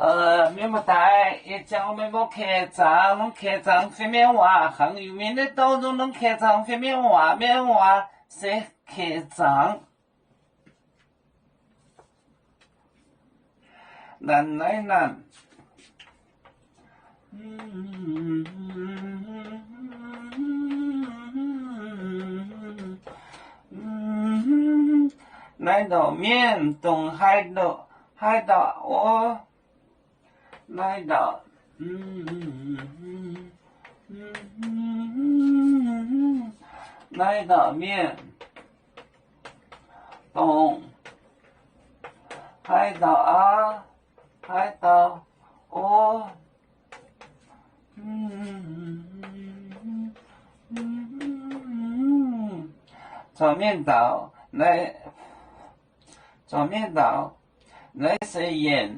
Mienh muoz-doic, ih zanc meih mbuo keh zaangc, norm keh zaangc fih mienh waac, hnangv yie mienh naaiv douh nzung norm keh zaangc fih mienh waac, mienh waac se keh zaangc. Naaiv, naaiv, naaiv. Naaiv ndorqc mienh dongh haih ndorqc, haih ndorqc o. Naaiv ndorqc, naaiv ndorqc mienh dongh haih ndorqc aav, haih ndorqc o. Zuangx mienh daux, naaiv, zuangx mienh daux, naaiv se yienc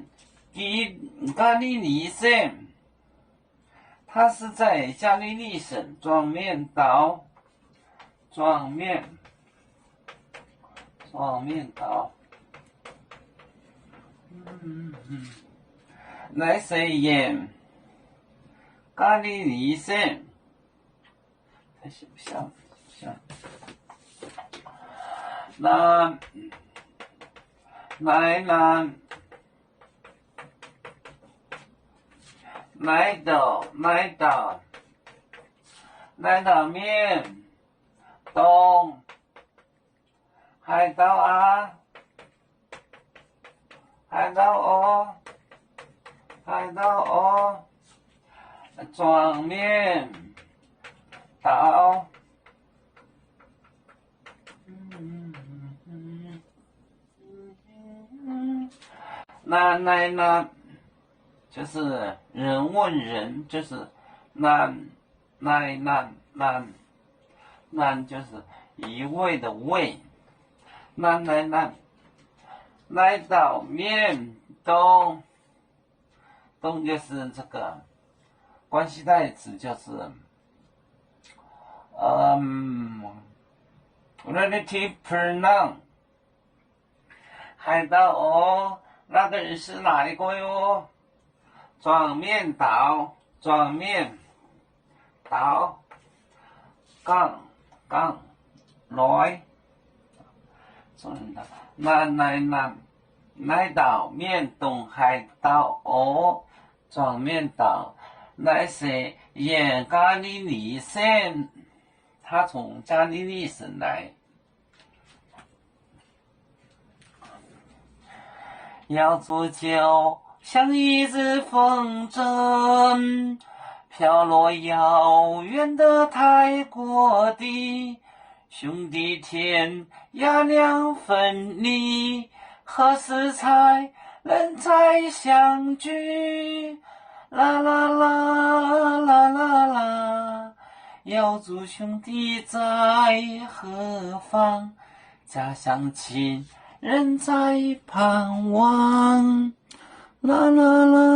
Gi-, Gaa^li^li Setv. 他是在加利利省 zuangx mienh daux, zuangx mienh, zuangx mienh daux. Naaiv se yienc Gaa^li^li Setv. Naaiv, naaiv, naaiv, naaiv ndorqc, naaiv ndorqc, naaiv ndorqc mienh dongh haih ndau aav, haih ndau o, haih ndau o, zuangx mienh daux. Naaiv, naaiv, naaiv 就是人问人，就是 naaiv, naaiv, naaiv, naaiv, naaiv 就是一位的位。Naaiv, naaiv, naaiv, naaiv dauh mienh dongh, dongh 就是这个关系代词，就是，嗯，relative pronoun。 Haih ndau oc. 那个人是哪一个哟？ Zuangx mienh daux, zuangx mienh daux, gangh, gangh, loix. Naaiv, naaiv, naaiv, naaiv dauh mienh dongh haih ndau oc. Zuangx mienh daux. Naaiv se yienc Gaa^li^li Setv, 他从加利利省来。 Yauv zuqc ziouc 像一阵风筝，飘落遥远的太阳国地。兄弟天涯两分离，何时才能再相聚？啦啦啦，啦啦啦， Yauv zuqc 兄弟在何方，家乡亲人在盼望。啦啦啦。